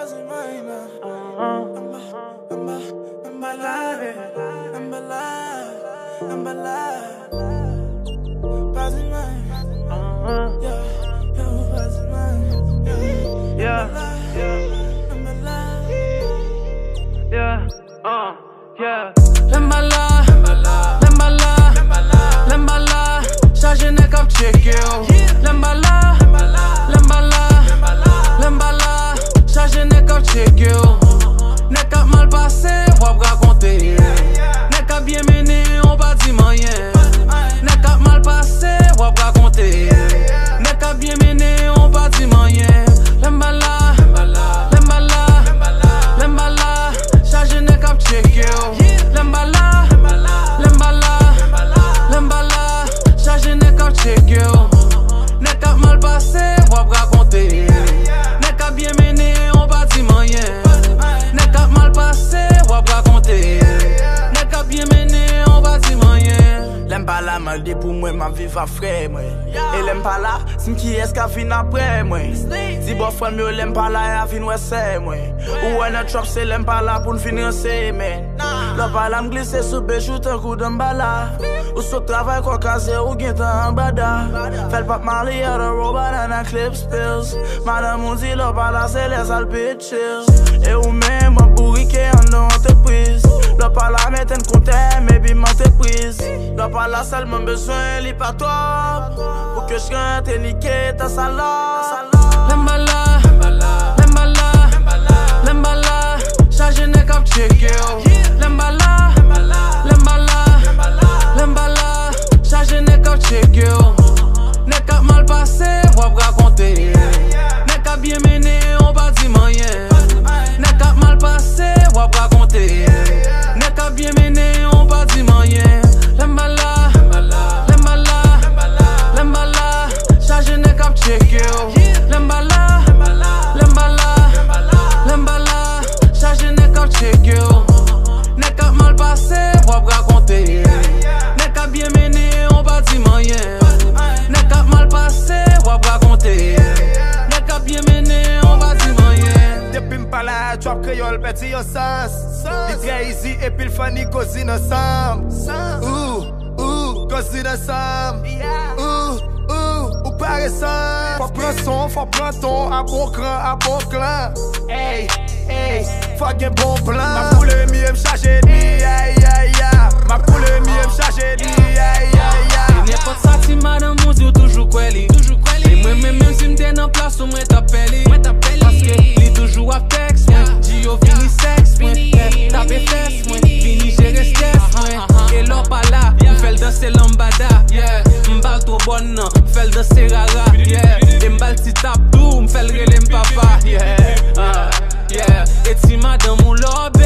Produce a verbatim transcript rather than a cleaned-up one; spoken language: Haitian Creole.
Yeah, yeah, yeah, uh, yeah. Lè m pa la, lè m pa la, lè m pa la, chaje nèg k ap tcheke w. Lè m pa la, lè m pa la, lè m pa la, chaje nèg k ap tcheke w. Nèg k ap mal pase, w ap rakonte. Nèg k ap byen mennen, w pa di m anyen. Nèg k ap mal pase, w ap rakonte. Nèg k ap byen mennen, w pa di m anyen. Lè m pa la, lè m pa la, lè m pa la, chaje nèg k ap tcheke w. Lè m pa la, lè m pa la, lè m pa la, chaje nèg k ap tcheke w. Nèg k ap mal pase, w ap rakonte. Nèg k ap byen mennen, w pa di m anyen. Nèg k ap mal pase, w ap rakonte. Nèg k ap byen mennen, w pa di m anyen. Lè m pa la, mande pou mwen, m ap viv ak frè mwen. E lè m pa la, si m kiyès k ap vin apre mwen? Di bòfrè m yo, lè m pa la, y a vin wè sè mwen. Ou wè nan trap, se lè m pa la pou n fin ranse, men. Lè w pa la, m glise sou bèch ou tankou Dambala. Ou sot travay kò kaze, ou gentan anba da. Fè l p ap male, a the row, banana clips, pills. Madanm ou di lè w pa la, se lè sa l pit chill. E ou menm, w ap bourike anndan antrepriz. Lè w pa la, mete n kontè, maybe m antrepriz. Lè w pa la, sèlman bezwen li pa twòp. Pou ke j rantre nike tan salòp. Lè m pa la, lè m pa la, lè m pa la, chaje nèg k ap tcheke w. Lè m pa la, lè m pa la, lè m pa la, chaje nèg k ap tcheke w. Nèg k ap mal pase, w ap rakonte. Nèg k ap byen mennen, w pa di m anyen. Nèg k ap mal pase, w ap rakonte. Nèg k ap byen mennen, w pa di m anyen. Lè m pa la, lè m pa la, lè m pa la, chaje nèg k ap tcheke w. Lè m pa la, lè m pa la, lè m pa la, chaje nèg k ap tcheke w. Nèg k ap mal pase, w ap rakonte. Nèg k ap byen mennen, w pa di m anyen. Nèg k ap mal pase, w ap rakonte. Nèg k ap byen mennen, w pa di m anyen. Depi m pa la, trap kreyòl pèdi yon sans. Li trè easy epi l funny, kozi nan sanm. Ooh, ooh, kozi nan sanm. Ooh, ooh, ou pa resan. Fò pran son, fò pran ton, a bon kran, a bon klan. Ey, ey, fò gen bon plan. M ap boule miye, m chaje ènmi, ay, ay, ay. M ap boule miye, m chaje ènmi, ay, ay, ay. E nenpòt sa ti madanm ou di, w toujou kwè li. E mwen menm, menm si m te nan plas ou, mwen t ap pè li. Paske li toujou ap tèks mwen, di yo vini sèks mwen, fè tape fès mwen, vini jere strès mwen. E lè w pa la, m fè l danse lambada, yeah. M ba l twò bòn nan, m fè l danse rara, yeah. E m ba l ti tap tou, m fè l rele m papa, yeah. Ah, yeah. E ti madanm ou lè w